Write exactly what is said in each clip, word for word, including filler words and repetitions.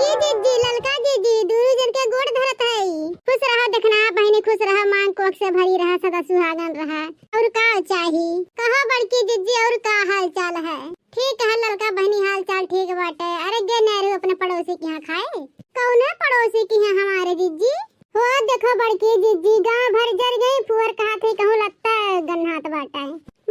ए जिज्जी, ललका जिज्जी, दुनू जन के गोड़ धरत हई। खुश रहा देखना बहिनी, खुश रहा, मांग कोख से भरी रहा, सदा सुहागन रहा। और का चाही? कहो बड़की जिज्जी, और का हाल चाल है? ठीक है ललका बहिनी, हाल चाल ठीक बाटे। अरे गे नेहरू अपने पड़ोसी के यहाँ खाए। कौने पड़ोसी के यहाँ हमारे जिज्जी? हो देखो बड़की जिज्जी, गांव भर जर गई, फुहर कहा थे कहूँ लत्ता गन्हात बाटे।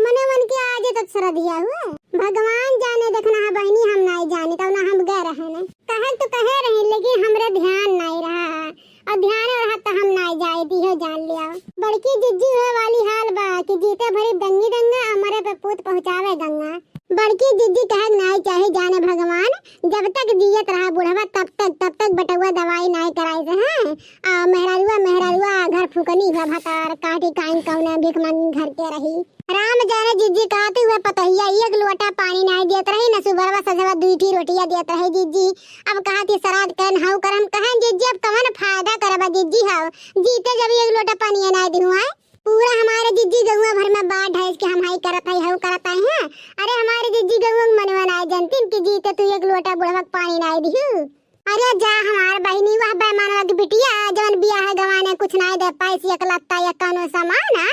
मने मन के आज तो श्रद्धिया हुए। भगवान जाने देखना है बहिनी, हम नाई जानी, तब ना हम गए रहे ने। कहे तो कहे रही, लेकिन हमरे ध्यान नाई रहा है। और ध्यान रहा तो हम नाई जाए दी हो, जान लिया। बड़की जिज्जी हुए वाली हाल बा कि जीते भरी दंगी दंगा, और मरे पे पूत पहुँचावे गंगा। बड़की जिज्जी कहे नाई चाहे जाने भगवान, जब तक जियत रहा बुढ़वा तब तक, तब तक बेटउआ दवाई नाई कराई से, हैं? आ मेहरारुआ, मेहरारुआ घर फूकनी हुआ भतार, काटी काइन कौने भीख मांगी घर के रही। राम जाने जिज्जी कहती हुए पतहिया एक लोटा पानी नाई देत रही, न सुबरवा सजवा दुई ठी रोटिया देत रही जिज्जी। अब कहती श्राद्ध करन हऊ करम कहन जिज्जी, अब कवन फायदा करबा जिज्जी हऊ, जीते जब एक लोटा पानी नाई दिहु है। पूरा हमारे जिज्जी गौवा भर में बाढ़ है, इसके हम हाई करत है, हऊ करत है, हैं? अरे हमारे जिज्जी गौवा के मनवा नाई जनतीन कि जीते तू एक लोटा बुढ़वा के पानी नाई दिहु। अरे जा हमार बहिनी, वह बेईमानवा की बिटिया जवन बियाह गवाने कुछ नाई दे पाई, सी एक लत्ता या कौनो सामान, आ?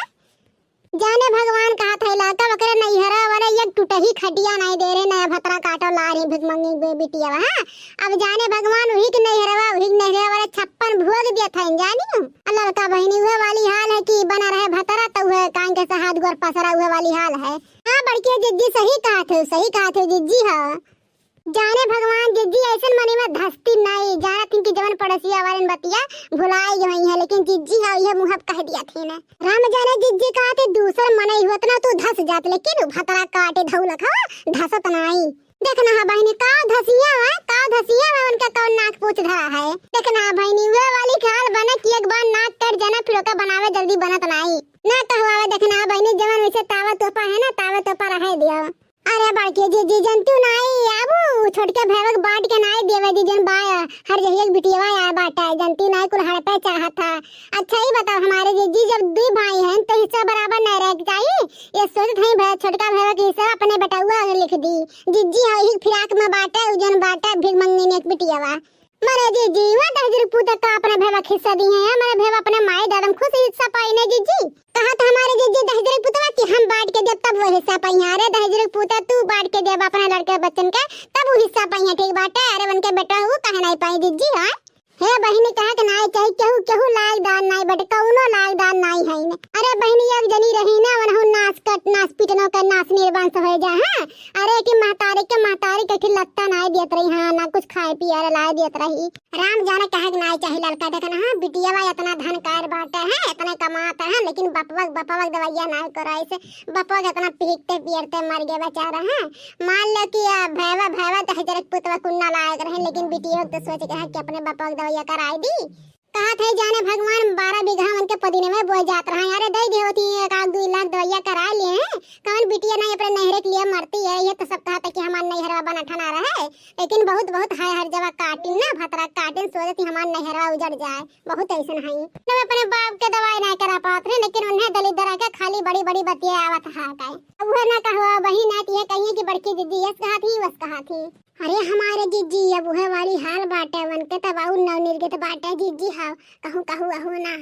जाने भगवान कहा था इलाका वकरे नैहरा वाले एक टूटही खटिया नाई दे रहे, नया भतरा काटो ला रही भिख मंगी बे बिटिया, हाँ? अब जाने भगवान वही के नैहरवा, वही के नैहरवा वाले छप्पन भोग दिया था, जानियो? आ ललका बहिनी उहे वाली हाल है कि बना रहे भतरा तो उहे कान के सहाद गोर पसरा उहे वाली हाल है। हाँ बड़की जिज्जी सही कहा थे, सही कहा थे जिज्जी, हाँ। जाने भगवान जिज्जी ऐसन मने में धसती नाई, जानत हिन कि जवन पड़ोसिया वालन बतिया भुलाई गई है, लेकिन जिज्जी है यह मुँह कह दिया थे ना। राम जाने जिज्जी कहा थे दूसर मनई होत ना तू धस जात, लेकिन उ भतरा काटे धौलक हो धसत नाई। देखना है बहिनी का धसिया है, का धसिया है, उनका कौन नाक पूछ धरा है। देखना है बहिनी वे वाली खाल बने कि एक बार नाक कट जाना फिर ओका बनावे जल्दी बनत नाई। ना कहवावे देखना है बहिनी जवन वैसे तावा तोपा है ना तावा तोपा रहे दियो। अरे बड़की जिज्जी जनतू नाई आबू, छोटके भैवक बांट के नाई देवे दी जन बा, हर जहिया के बिटिया आया बाटा, जनतू नाई कुल हड़पे चाहत था। अच्छा ही बताओ हमारे जिज्जी जब दुई भाई हैं तो हिस्सा बराबर नहीं रहे के चाहिए। ये सोचत हई भाई छोटका भैवक हिस्सा अपने बेटउआ के लिख दी। जिज्जी है ही फिराक में बाटे, उजन बाटे, भीख मंगनी में एक बिटिया बा। मरे जिज्जी, वो दहिजरी पूत का अपने भैया के हिस्सा दी है, मरे भैया अपने माई दादा में खुश हिस्सा पाई ने जिज्जी। कहा तो हमारे जिज्जी दहिजरी पुतवा कि हम बांट के देब तब वो हिस्सा पाई है। अरे दहिजरी पूत तू बांट के देब अपने लड़के बच्चन के तब वो हिस्सा पाई है, ठीक बाटे। अरे उनके बेटा वो कहे नहीं पाई जिज्जी, हाँ? हे बहिनी कहा के नाई चाही केहू, केहू लायकदार नाई बटे, कौनो लायकदार नाई है ने। अरे बहिनी एक जनी रही ना, वनहु नास कट, नास पिटनो के नास निर्वंश हो जा, हाँ? अरे कि महतारी के महतारी के ठिल लत्ता नाई दियत रही, हाँ, ना कुछ खाए पिए ला लाए दियत रही। राम जाने कहे के नाई चाही ललका, देखना, हाँ, बिटियावा इतना धन कार बाटे है, इतने कमात है, लेकिन बपवक, बपवक दवैया नाई कराई से, बपवक इतना पीटते पियरते मर गए बेचारा, हाँ। मान लो कि आ, भैवा, भैवा दहिजरक पुतवा कुन्ना लायक रहे, लेकिन बिटिया तो सोच के है कि अपने बपवक दवैया कराई दी। कहा थे जाने भगवान बारह बीघा उनके पदीने में बोए जात रहा है। अरे दे दे होती एक आध दो लाख दवैया करा लिए हैं। कौन बिटिया नहीं अपने नहरे के लिए मरती है। ये तो सब कहा था कि हमार नैहरवा बना ठना रहे। लेकिन बहुत, बहुत हाय हर जगह काटिन ना, भतरा काटिन, सोचत ही हमार नैहरवा उजड़ जाए। बहुत ऐसन है। तब अपने बाप के दवाई नहीं करा पात रहे, लेकिन उन्हें दलित दरा के खाली बड़ी, बड़ी बतिया आवत है काहे। अब वह ना कहो, वही ना तो ये कहिए कि बड़की दीदी यस कहा थी, वस कहा थी। अरे हमारे जिज्जी, अब उहे वाली हाल बाटे, वन के तब आऊ नव निर्गत बाटे जिज्जी, हाव, कहूँ, कहूँ, अहू ना।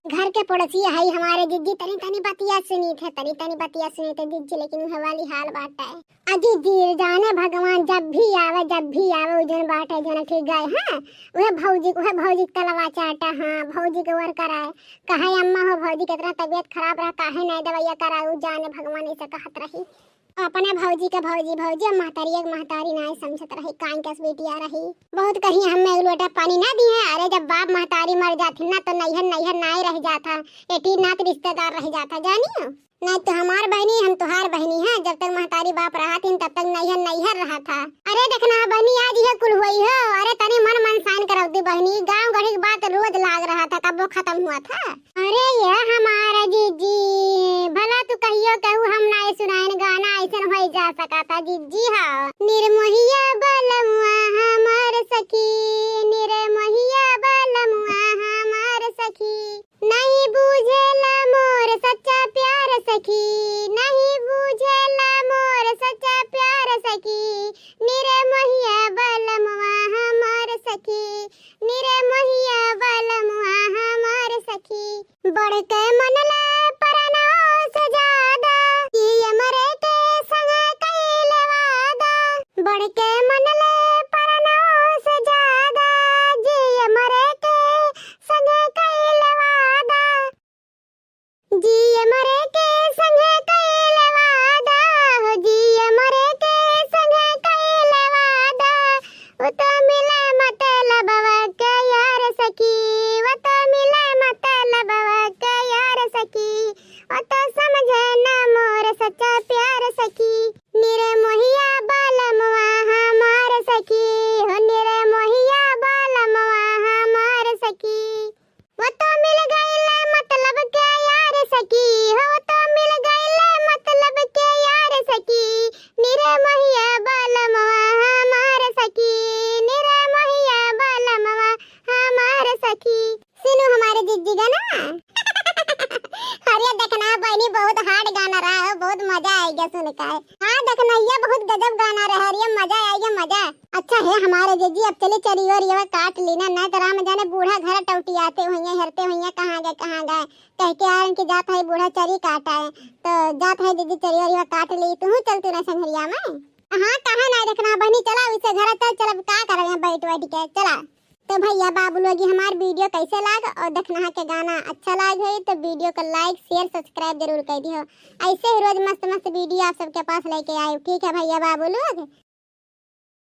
घर के पड़ोसी है हमारे जिज्जी, तनी, तनी बतिया सुनी थे, तनी, तनी बतिया सुनी थे जिज्जी, लेकिन उहे वाली हाल बाटे। आ जिज्जी, जाने भगवान जब भी आवे, जब भी आवे, उ जन बाटे, जन ठीक गए, हाँ, उहे भौजी, उहे भौजी के तलवा चाटा, हाँ, भौजी के वर कराए, कहे अम्मा हो भौजी, कितना तबीयत खराब रहा, काहे नहीं दवाइया कराए, उ जाने भगवान ऐसे कहत रही। अपने भौजी के भौजी, भौजी अब महतारी एक महतारी नाई समझत रही, कान के बिटिया रही। बहुत कही हमें एक लोटा पानी ना दी है। अरे जब बाप महतारी मर जाथिन ना तो नैहर नैहर नाई रह जात है, एटी नात रिश्तेदार रह जात है, जानियो। नहीं तो हमार बहनी, हम तुहार बहनी है, जब तक महतारी बाप रहथिन तब तक नैहर नैहर रहा था। अरे देखना बहनी आज ये कुल हुई हो, अरे तनी मन मन साइन करव दी बहनी, गाँव गढ़ी के बात रोज लाग रहा था, कब वो खत्म हुआ था। अरे ये हमारा जीजी, भला तू कहियो केहू हम नाई सुनाइन गाना, ऐसन होई जा सकता जीजी। हाँ, निर्मोहिया बलमुआ हमार सखी, निर्मोहिया बलमुआ हमार सखी, नहीं बूझेला मोर सच्चा प्यार सखी, नहीं बूझेला मोर सच्चा प्यार सखी, निर्मोहिया बलमुआ हमार सखी। बढ़ के मन ले परनवा से ज्यादा, जिए मरे के संग कइले वादा। बढ़ के मन ले परनवा से ज्यादा, जिए मरे के संग कइले वादा। जिए मरे के संग कइले वादा, हो जिए मरे के संग कइले वादा। वो तो मिले मतलबवा के यार सखी, वो तो मिले मतलबवा के यार सखी, वो तो समझे ना मोर सच्चा प्यार सखी। निरे मोहिया बालमवा हमार सखी, हो निरे मोहिया बालमवा हमार सखी। वो तो मिल गइले मतलब के यार सखी, हो वो तो मिल गइले मतलब के यार सखी। निरे मोहिया बालमवा हमार सखी, निरे मोहिया बालमवा हमार सखी। सुनू हमारे जिज्जी गाना। अरे देखना बहिनी, बहुत hard गाना रहा है, बहुत मजा आइगा सुन के। हाँ देखना, ये बहुत गजब गाना रहा, अरे मजा आइगा, मजा। अच्छा है हमारे जिज्जी, अब चली चरी ओरिया काट ली ना, नहीं तो राम जाने बूढ़ा घर टौटी आते हुइया, हेरते हुइया कहाँ गए, कहाँ गए, कह के आए कि जात है बूढ़ा चरी काटा है, तो जात है जिज्जी चरी ओरिया काट ली, तू चल तू ना संघरिया में। हाँ कहा नहीं देखना बहिनी, चला उसे घर चल, चल अब का करबे बैठ बैठ के, चला। तो भैया बाबू लोग, ये हमार video कैसे लाग और देखना है के गाना अच्छा लाग है तो video को like, share, subscribe जरूर कर दियो। ऐसे ही रोज मस्त मस्त video आप सबके पास लेके आए, ठीक है भैया बाबू लोग।